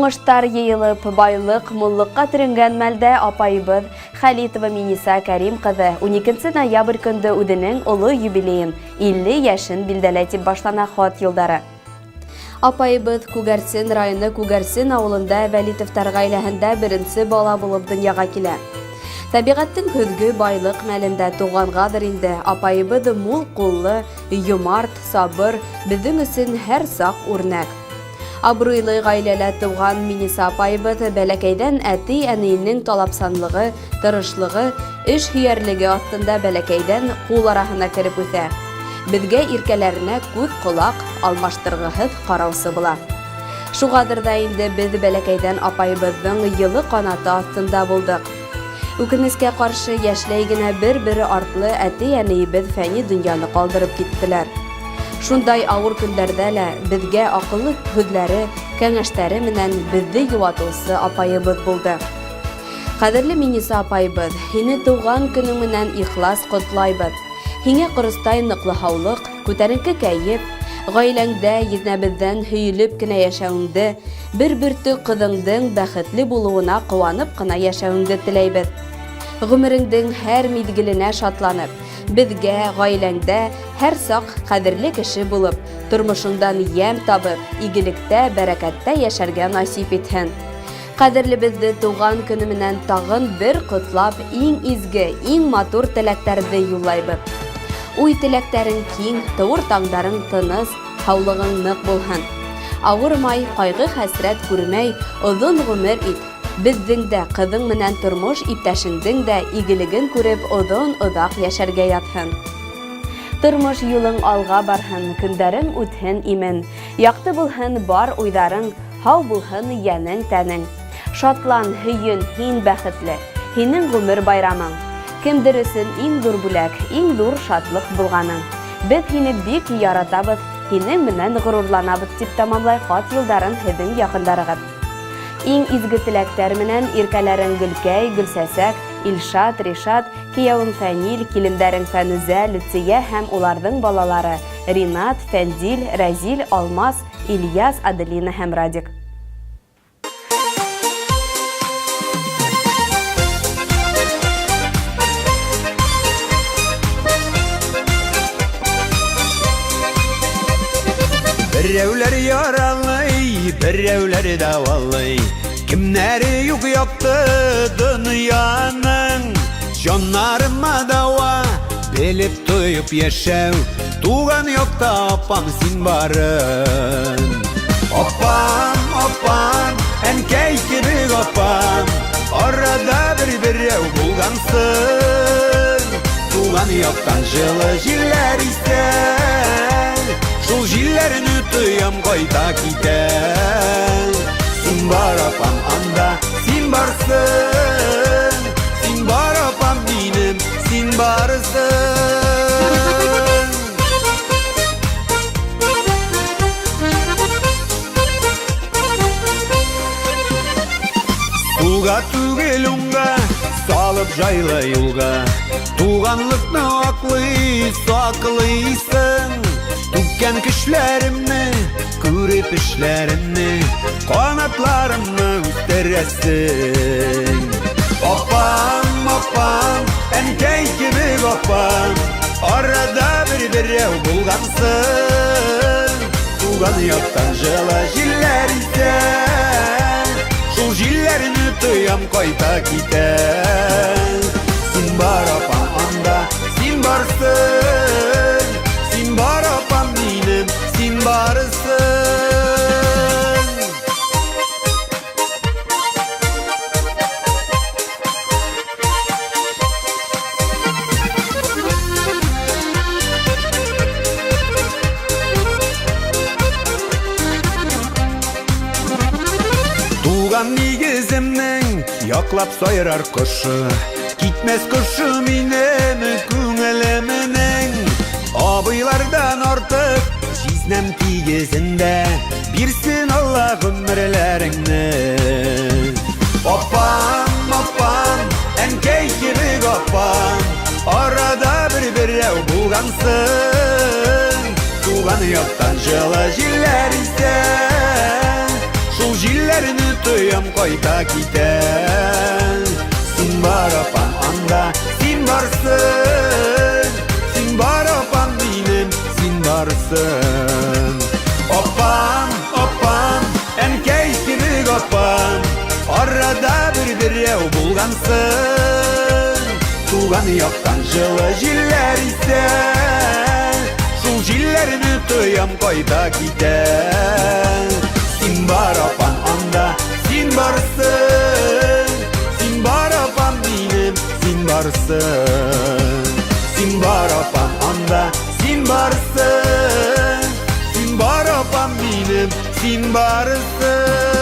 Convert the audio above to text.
Уңыштар йыйылып, байлыҡ, муллыҡҡа төрөнгән мәлдә апайыбыҙ Хәлитова Миниса Кәрим ҡыҙы 12 ноябрь көндө үҙенең оло юбилейын, 50 йәшен билдәләй, тип башлана хат юлдары. Апайыбыҙ Күгәрсен районы Күгәрсен ауылында Вәлитовтар ғаиләһендә беренсе бала булып донъяға килә. Тәбиғәттең көҙгө байлыҡ мәлендә туғанғадыр инде, апайыбыҙ мул ҡуллы, йомарт, сабыр, беҙҙең өсөн һәр саҡ үрнәк. Абруйлы ғаиләлә тыуған Миниса апайыбыҙ бәләкәйҙән әти-әнейенең талапсанлығы, тырышлығы, эш һөйәрлеге аҫтында бәләкәйҙән ҡул араһына кереп үҫә. Беҙгә иркәләренә күҙ-ҡолаҡ, алмаштырғыһыҙ ҡараусы була. Шуғадыр ҙа инде беҙ бәләкәйҙән апайыбыҙҙың йылы ҡанаты аҫтында булдыҡ. Үкенескә ҡаршы, йәшләй генә бер-бер артлы әти-әнейебеҙ фәни донъяны ҡалдырып киттеләр. Шундай ауыр көндәрҙә лә беҙгә аҡыллы һүҙҙәре, кәңәштәре менән беҙҙе йыуатыусы апайыбыҙ булды. Ҡәҙерле Миниса апайыбыҙ, һине тыуған көнөң менән ихлас ҡотлайбыҙ. Һиңә ҡоростай ныҡлы һаулыҡ, күтәренке кәйеф, ғаиләңдә еҙнәбеҙҙән һөйөлөп кенә йәшәүеңде, бер бөртөк ҡыҙыңдың бәхетле булыуына ҡыуанып ҡына йәшәүеңде теләйбеҙ. Ғүмереңдең һәр миҙгеленә шатланып, беҙгә, ғаиләңдә һәр саҡ ҡәҙерле кеше булып, тормошоңдан йәм табып, игелектә, бәрәкәттә йәшәргә насип итһен. Ҡәҙерлебеҙҙе тыуған көнө менән тағын бер ҡотлап, иң изге, иң матур теләктәрҙе юллайбыҙ. Уй теләктәрең киң, тыуыр таңдарың тыныс, һаулығың ныҡ булһын. Ауырмай, ҡайғы-хәсрәт күрмәй, оҙон ғүмер ит. Беҙҙең дә, ҡыҙың менән тормош иптәшеңдең дә игелеген күреп, оҙон-оҙаҡ йәшәргә яҙһын. Тормош юлың алға барһын, көндәрең үтһен имен. Яҡты булһын бар уйҙарың, һау булһын йәнең-тәнең. Шатлан, һөйөн, һин бәхетле, һинең ғүмер байрамың. Кемдер өсөн иң ҙур бүләк, иң ҙур шатлыҡ булғаның. Беҙ һине бик яратабыҙ, һинең менән ғорурланабыҙ, тип тамамлай хат юлдарын һеҙҙең яҡындарығыҙ. Иң изге теләктәр менән иркәләрең Гөлкәй, Гөлсәсәк, Илшат, Ришат, кейәүең Фәнил, килендәрең Фәнүзә, Люция һәм уларҙың балалары Ринат, Фәндил, Рәзил, Алмаз, Ильяс, Аделина һәм Радик. Берәүләр яралый, берәүләр дәвалый. Кемнәре юк якты дөньяның. Җаннарыма дава, белеп тоеп яшәү. Туган якта апам син барын. Апам, апам, әнкәй кебек апам. Арада бер берәү булгансың. Туган яктан җылы җилләр исә. Шул җилләрне тоям кайта китә. Син бар апам анда, син барсың. Син бар апам минем, син барсың. Сулга түгел уңга, салып җайлы юлга. Туганлыкны аклый, саклыйсың. Түккән көчләремне, күреп эшләремне, канатларымны үстерәсең. Апам, апам, әнкәй кебек апам, арада бер берәү булгансың. Туган яктан җылы җилләр исә, шул җилләрне тоям кайта китә. Син бар апам анда, син барсың. Син бар апам минем, син барсың. Туган нигеземнең яклап сайрар кошы, китмәс кошы минем күңелемнең. Абыйлардан артык җизнәм тигезендә, бирсен Алла гомерләреңне. Апам, апам, әнкәй кебек апам, арада бер берәү булгансың. Туган яктан җылы җилләр исә, шул җилләрне тоям кайта китә. Син бар, апам, анда, син барсың. Син бар, апам минем, син барсың. Апам, апам, әнкәй кебек апам, арада бер берәү булгансың. Туган яктан җылы җилләр исә, шул җилләрне тоям кайта китә. Син бар, апам, анда, син барсың. Син бар, апам минем, син барсың. Син бар, апам, анда, син барсың. Син бар, апам минем, син барсың.